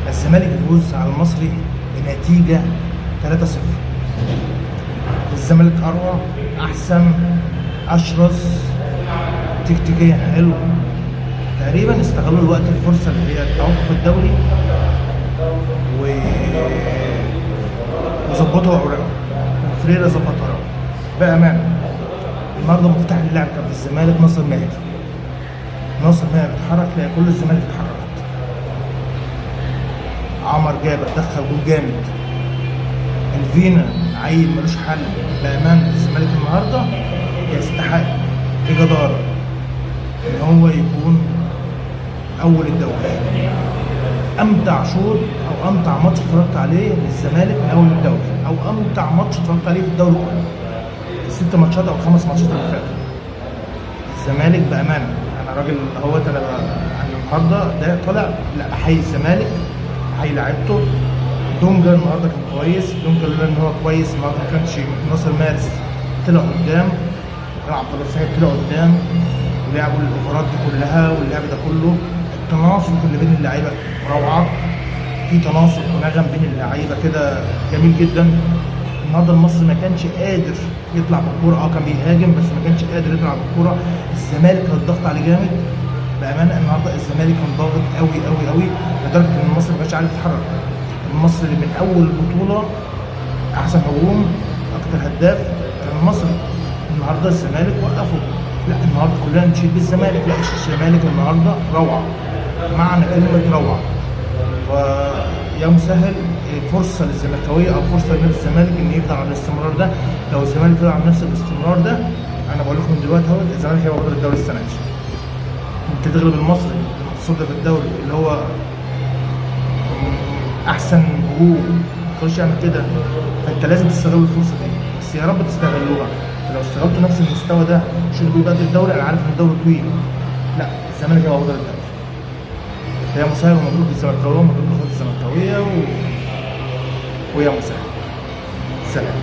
الزمالك يفوز على المصري بنتيجة 3-0. الزمالك اروع، احسن، اشرس، تكتيكيا حلو. تقريبا استغلوا الوقت الفرصة اللي هي التوقف الدولي وظبطوا اوراقهم، وفريرا ظبط اوراقه بامانه. النهارده مفتاح اللعب كان في الزمالك ناصر ماهر. ناصر ماهر اتحرك، تلاقي كل الزمالك اتحركت. عمر جابر دخل جول جامد. الفينا عيل ملوش حل بامانه. الزمالك النهارده يستحق بجداره ان هو يكون اول الدوري. امتع شوط او امتع ماتش اتفرجت عليه للزمالك من اول الدوري، او امتع ماتش اتفرجت عليه في الدوري كله في الست ماتشات او الخمس ماتشات اللي فاتوا. الزمالك بامانه، انا راجل اهوت، انا النهارده ده طالع لا بحيي الزمالك، بحيي لعيبته. دونجا النهارده كان كويس، دونجا لولا ان هو كويس النهارده ما كانش ناصر مارس طلع قدام، وكان عبد الله السعيد طلع قدام، ولعبوا الاوفرات دي كلها واللعب ده كله. التناسق اللي بين اللعيبة روعه، في تناسق ونغم بين اللعيبة كده جميل جدا. النهارده المصري ما كانش قادر يطلع بالكورة، كان بيهاجم بس ما كانش قادر يطلع بالكورة. الزمالك كان الضغط عليه جامد بامانه. النهارده الزمالك كان ضاغط قوي قوي قوي لدرجة ان المصري ما كانش عارف يتحرك. المصري اللي من اول بطوله احسن هجوم، اكتر هداف كان المصري. النهارده الزمالك وقفه. لا النهارده كلنا نشيد بالزمالك، لا الزمالك النهارده روعه، معنى كلمة روعه. فيا مسهل فرصة للزملكاويه او فرصة لنادي الزمالك ان يفضل على الاستمرار ده. لو الزمالك فضل على نفس الاستمرار ده، انا بقول لكم من دلوقتي اهو الزمالك هيبقى بطل الدوري السنة دي. انت تغلب المصري المتصدر في الدوري اللي هو احسن هجوم، ما تخش يعمل كده، فانت لازم تستغل الفرصة دي، بس يا رب تستغلوها. لو استغلتوا نفس المستوى ده مش اللي بقى الدوري، انا عارف ان الدوري طويل، لا الزمالك هيبقى بطل الدوري. يا مسهل، ومبروك للزملكاويه ومبروك للزملكاويه ويا مسهل. سلام.